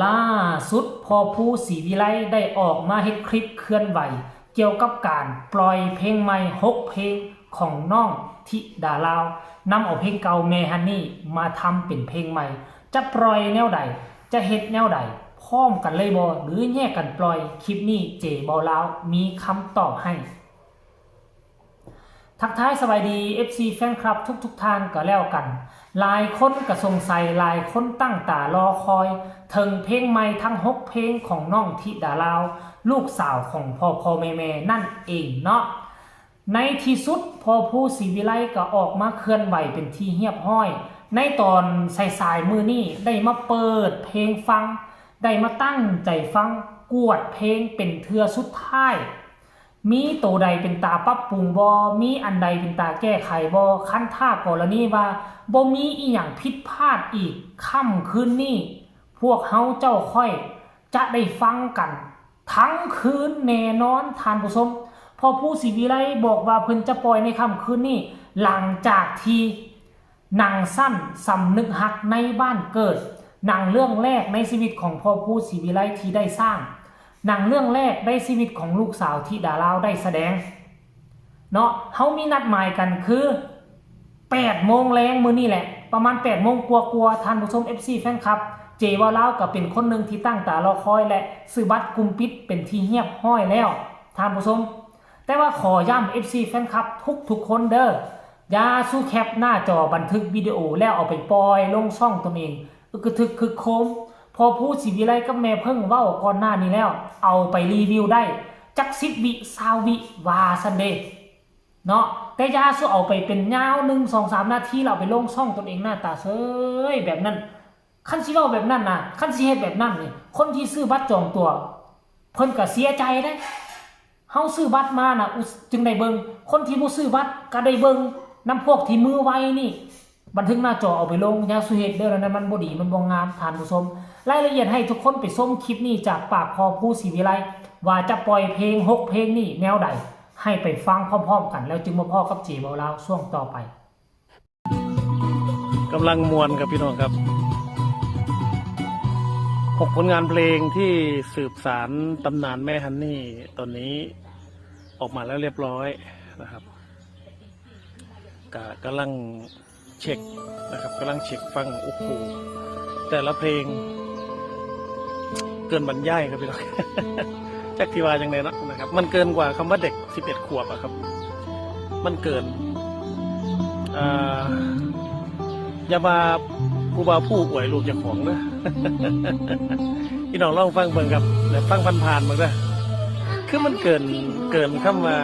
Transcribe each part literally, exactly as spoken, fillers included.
ล่าสุดพ่อภูศรีวิไลได้ออกมาเฮ็ดคลิปเคลื่อนไหว เกี่ยวกับการปล่อยเพลงใหม่หกเพลงของน้องธิดาลาว นำเอาเพลงเก่าแม่ฮันนี่มาทำเป็นเพลงใหม่ จะปล่อยแนวใด จะเฮ็ดแนวใด พร้อมกันเลยบ่ หรือแยกกันปล่อย คลิปนี้เจเบาลาวมีคำตอบให้ ทักทายสบายดี เอฟซี แฟนคลับทุกๆท่านก็แล้วกัน หลายคนก็สงสัย หลายคนตั้งตารอคอย ถึงเพลงใหม่ทั้งหกเพลงของน้องธิดาลาว ลูกสาวของพ่อพ่อแม่แม่นั่นเองเนาะ ในที่สุดพ่อภูศรีวิไลก็ออกมาเคลื่อนไหวเป็นที่เรียบร้อย ในตอนสายๆมื้อนี้ได้มาเปิดเพลงฟัง ได้มาตั้งใจฟัง กวดเพลงเป็นเทื่อสุดท้าย มีโตใดเป็นตาปรับปรุงบ่ มีอันใดเป็นตาแก้ไขบ่ คันถ้ากรณีว่าบ่มีอีหยังผิดพลาดอีก ค่ำคืนนี้ พวกเฮาเจ้าค่อยจะได้ฟังกันทั้งคืนแน่นอนท่านผู้ชม พ่อภูศรีวิไลบอกว่าเพิ่นจะปล่อยในค่ำคืนนี้ หลังจากที่ หนังสั้นสำนึกฮักในบ้านเกิด หนังเรื่องแรกในชีวิตของพ่อภูศรีวิไลที่ได้สร้าง หนังเรื่องแรกในชีวิตของลูกสาวธิดาลาวได้แสดง เนาะ เฮามีนัดหมายกันคือแปดโมงแลงมื้อนี้แหละ ประมาณแปดโมงกว่าๆ ท่านผู้ชม เอฟซี แฟนคลับ เจเบาลาวก็เป็นคนหนึ่งที่ตั้งตารอคอย และซื้อบัตรกลุ่มปิดเป็นที่เรียบร้อยแล้ว ท่านผู้ชม แต่ว่าขอย้ำ เอฟซี แฟนคลับทุกๆคนเด้อ อย่าสู่แคปหน้าจอบันทึกวิดีโอแล้วเอาไปปล่อยลงช่องตนเอง อึกกระทึกคึกโครม พ่อภูศรีวิไลกับแม่เพิ่งเว้าก่อนหน้านี้แล้ว เอาไปรีวิวได้ จักสิบวิ ซาววิ ว่าซั่นเด้ เนาะ แต่อย่าสู่เอาไปเป็นยาวหนึ่ง สอง สามนาทีแล้วเอาไปลงช่องตนเองหน้าตาเซยแบบนั้น คันสิเว้าแบบนั้นนะ คันสิเฮ็ดแบบนั้นนี่ คนที่ซื้อบัตรจองตั๋ว เพิ่นก็เสียใจเด้ เฮาซื้อบัตรมานะ อุต- จึงได้เบิ่ง คนที่บ่ซื้อบัตรก็ได้เบิ่งนำพวกที่มือไวนี่ บันทึกหน้าจอเอาไปลง อย่าสู่เฮ็ดเด้อ แล้วนั้นมันบ่ดี มันบ่งาม ท่านผู้ชม รายละเอียดให้ทุกคนไปชมคลิปนี้จากปากพ่อภูศรีวิไล ว่าจะปล่อยเพลงหกเพลงนี้แนวใด ให้ไปฟังพร้อมๆกัน แล้วจึงมาพ้อกับเจเบาลาวช่วงต่อไป กำลังม่วนครับพี่น้องครับ หกผลงานเพลงที่สืบสานตำนานแม่ฮันนี่ ตอนนี้ออกมาแล้วเรียบร้อยนะครับ กะกำลังเช็คนะครับ กำลังเช็คฟัง โอ้โห แต่ละเพลง เกินบรรยายครับพี่น้อง จักสิว่าจั่งใดเนาะนะครับ มันเกินกว่าคำว่าเด็กสิบเอ็ดขวบอะครับ มันเกิน อ่า อย่าว่าผู้บ่าวผู้อวยลูกเจ้าของเด้อ พี่น้องลองฟังเบิ่งครับ แล้วฟังผ่านๆเบิ่งเด้อ คือมันเกิน เกินคำว่า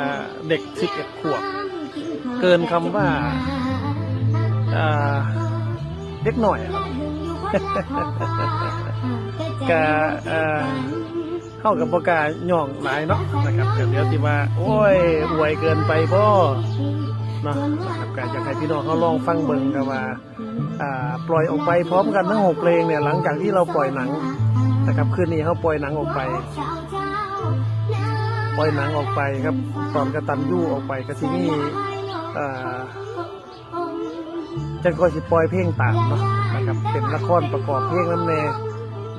เด็กสิบเอ็ดขวบ เกินคำว่า อ่า เด็กน้อยอะครับ กะ เอ่อ เฮาก็บ่กล้าย่องหลายเนาะนะครับ ก็เดี๋ยวสิว่า โอ้ย อวยเกินไปบ่เนาะนะครับ ก็อยากให้พี่น้องเฮาลองฟังเบิ่งครับว่า อ่า ปล่อยออกไปพร้อมกันทั้งหกเพลงเนี่ย หลังจากที่เราปล่อยหนังนะครับ คืนนี้เฮาปล่อยหนังออกไป ปล่อยหนังออกไปครับ ตอนกตัญญูออกไป ก็สิมี เอ่อ จั่งค่อยสิปล่อยเพลงตามเนาะนะครับ เป็นละครประกอบเพลงนำแน่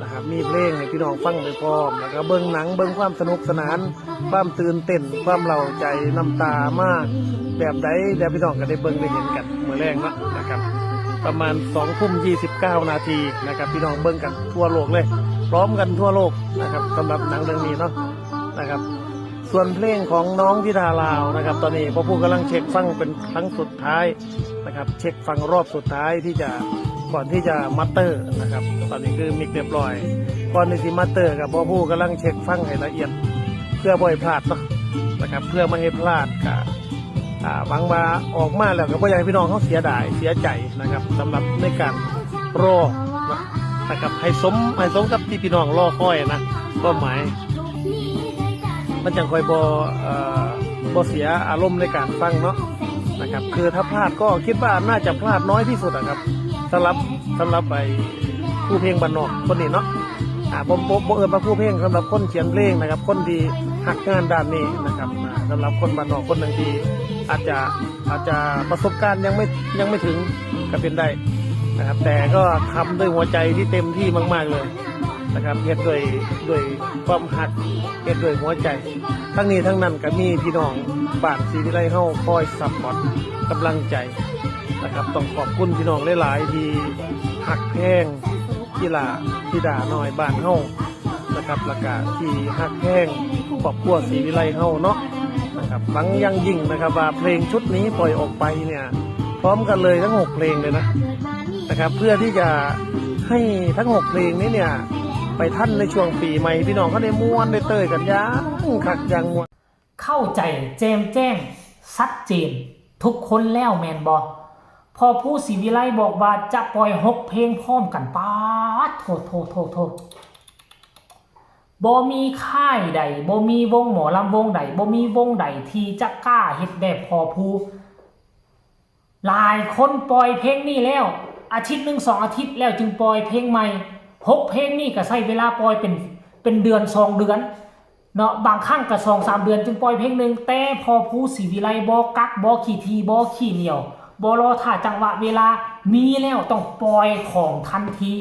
นะครับ มีเพลงให้พี่น้องฟังไปพร้อม แล้วก็เบิ่งหนัง เบิ่งความสนุกสนาน ความตื่นเต้น ความเร้าใจ น้ำตามาแบบใด เดี๋ยวพี่น้องก็ได้เบิ่งได้เห็นกันมื้อแลงเนาะนะครับ ประมาณสองทุ่มยี่สิบเก้านาทีนะครับ พี่น้องเบิ่งกันทั่วโลกเลย พร้อมกันทั่วโลกนะครับ สำหรับหนังเรื่องนี้เนาะนะครับ ส่วนเพลงของน้องธิดาลาวนะครับ ตอนนี้พ่อภูกำลังเช็คฟังเป็นครั้งสุดท้ายนะครับ เช็คฟังรอบสุดท้ายที่จะ ก่อนที่จะมาสเตอร์นะครับ ตอนนี้คือมิกเรียบร้อย ก่อนที่สิมาสเตอร์กับพ่อภูกำลังเช็คฟังให้ละเอียด เพื่อบ่ให้พลาดเนาะนะครับ เพื่อบ่ให้พลาด ก็ อ่า หวังว่าออกมาแล้วก็บ่อยากให้พี่น้องเขาเสียดายเสียใจนะครับ สำหรับในการรอเนาะนะครับ ให้สม ให้สมกับที่พี่น้องรอคอยนะ ความหมาย มันจั่งค่อยบ่ เอ่อ บ่เสียอารมณ์ในการฟังเนาะนะครับ คือถ้าพลาดก็คิดว่าน่าจะพลาดน้อยที่สุดอะครับ สำหรับ สำหรับไอ้ผู้เพลงบ้านนอกคนนี้เนาะ อ่า บ่ บ่ บ่เอิ้นว่าผู้เพลง สำหรับคนเขียนเพลงนะครับ คนที่ฮักงานด้านนี้นะครับ อ่า สำหรับคนบ้านนอกคนหนึ่งที่อาจจะ อาจจะประสบการณ์ยังไม่ ยังไม่ถึงก็เป็นได้นะครับ แต่ก็ทำด้วยหัวใจที่เต็มที่มากๆเลย นะครับ เฮ็ดด้วย ด้วยความฮัก เฮ็ดด้วยหัวใจ ทั้งนี้ทั้งนั้นก็มีพี่น้องบ้านศรีวิไลเฮาคอยซัพพอร์ตกำลังใจนะครับ ต้องขอบคุณพี่น้องหลายๆ ที่ฮักแพงกีฬาธิดาน้อยบ้านเฮานะครับ แล้วก็ที่ฮักแพงครอบครัวศรีวิไลเฮาเนาะนะครับ หวังอย่างยิ่งนะครับว่าเพลงชุดนี้ปล่อยออกไปเนี่ย พร้อมกันเลยทั้งหกเพลงเลยนะ นะครับ เพื่อที่จะให้ทั้งหกเพลงนี้เนี่ย ไปทันในช่วงปีใหม่ พี่น้องเขาได้ม่วนได้เตยกันอย่างคักอย่างม่วน เข้าใจแจ่มแจ้งชัดเจนทุกคนแล้วแม่นบ่ พอผู้ศรีวิไลบอกว่าจะปล่อยหกเพลงพร้อมกัน ป๊าด โทษ โทษ โทษ โทษ บ่มีค่ายใด บ่มีวงหมอลำวงใด บ่มีวงใดที่จะกล้าเฮ็ดแบบพอผู้ หลายคนปล่อยเพลงนี้แล้ว อาทิตย์หนึ่งสองอาทิตย์แล้วจึงปล่อยเพลงใหม่ หกเพลงนี่ก็ใช้เวลาปล่อยเป็น เป็นเดือนสองเดือน เนาะ บางครั้งก็สองสามเดือนจึงปล่อยเพลงหนึ่ง แต่พอผู้ศรีวิไลบ่กัก บ่ขี้ถี่ บ่ขี้เหนียว บ่รอท่าจังหวะเวลา มีแล้วต้องปล่อยของทันที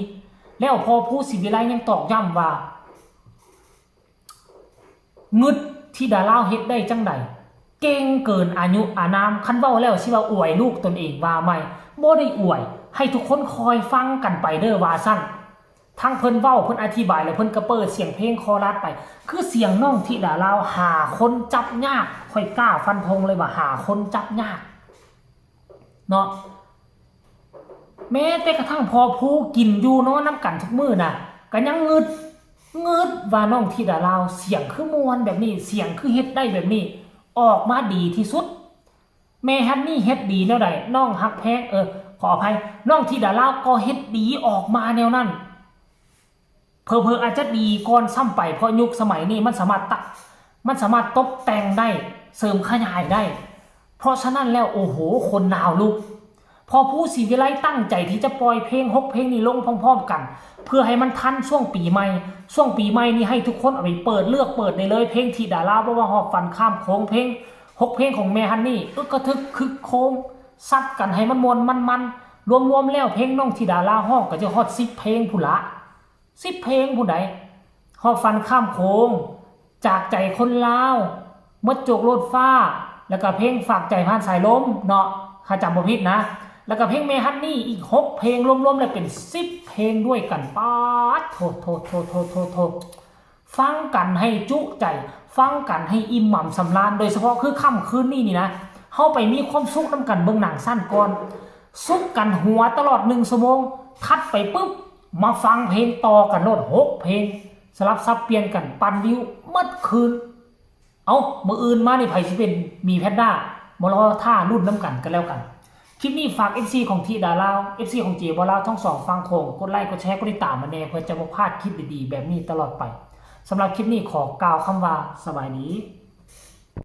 แล้วพอผู้ศรีวิไลยังตอกย้ำว่า งึดธิดาลาวเฮ็ดได้จั่งใด เก่งเกินอายุอานาม คันเว้าแล้วสิว่าอวยลูกตนเองว่าไม่ บ่ได้อวย ให้ทุกคนคอยฟังกันไปเด้อว่าซั่น ทั้งเพิ่นเว้าเพิ่นอธิบายแล้วเพิ่นก็เปิดเสียงเพลงคอรัสไป คือเสียงน้องธิดาลาวหาคนจับยาก ข้อยกล้าฟันธงเลยว่าหาคนจับยาก เนาะ แม้แต่กระทั่งพอผู้กินอยู่นอนนำกันทุกมื้อน่ะ ก็ยังงึด งึดว่าน้องธิดาลาวเสียงคือม่วนแบบนี้ เสียงคือเฮ็ดได้แบบนี้ ออกมาดีที่สุด แม่ฮันนี่เฮ็ดดีแนวใด น้องฮักแพง เออ ขออภัย น้องธิดาลาวก็เฮ็ดดีออกมาแนวนั้น เผลอๆอาจจะดีก่อนซ้ำไป เพราะยุคสมัยนี้มันสามารถตะ มันสามารถตกแต่งได้ เสริมขยายได้ เพราะฉะนั้นแล้ว โอ้โห คนหนาวลุก พอผู้ศรีวิไลตั้งใจที่จะปล่อยเพลงหกเพลงนี้ลงพร้อมๆกัน เพื่อให้มันทันช่วงปีใหม่ ช่วงปีใหม่นี่ให้ทุกคนเอาไปเปิดเลือกเปิดได้เลย เพลงธิดาลาว บ่ว่าฮอดฝันข้ามโขง เพลงหกเพลงของแม่ฮันนี่ อึกกระทึกคึกโครม ซัดกันให้มันม่วนมันๆ รวมๆแล้วเพลงน้องธิดาลาวฮ้องก็จะฮอดสิบเพลงพุ้นละ สิบเพลงพุ้นใด ฮอดฝันข้ามโขง จากใจคนลาว หมดโจกโลดฟ้า แล้วก็เพลงฝากใจผ่านสายลมเนาะ ถ้าจำบ่ผิดนะ แล้วก็เพลงแม่ฮันนี่อีกหกเพลง รวมๆแล้วเป็นสิบเพลงด้วยกัน ป๊าด โทษ โทษ โทษ ฟังกันให้จุใจ ฟังกันให้อิ่มหนำสำราญ โดยเฉพาะคือค่ำคืนนี้นี่นะ เฮาไปมีความสุขนำกันเบิ่งหนังสั้นก่อน สุขกันหัวตลอดหนึ่งชั่วโมง ถัดไปปุ๊บ มาฟังเพลงต่อกันโลดหกเพลง สลับสับเปลี่ยนกันปั่นวิวหมดคืน เอ้า มื้ออื่นมานี่ไผสิเป็นหมีแพนด้า มารอท่าลุ้นนำกันก็แล้วกัน คลิปนี้ฝาก เอฟซี ของธิดาลาว เอฟซี ของเจบ่าวลาวทั้งสองฝั่งโขง กดไลค์ กดแชร์ กดติดตามมาแน่ เพื่อจะบ่พลาดคลิปดีๆแบบนี้ตลอดไป สำหรับคลิปนี้ขอกล่าวคำว่าสบายดี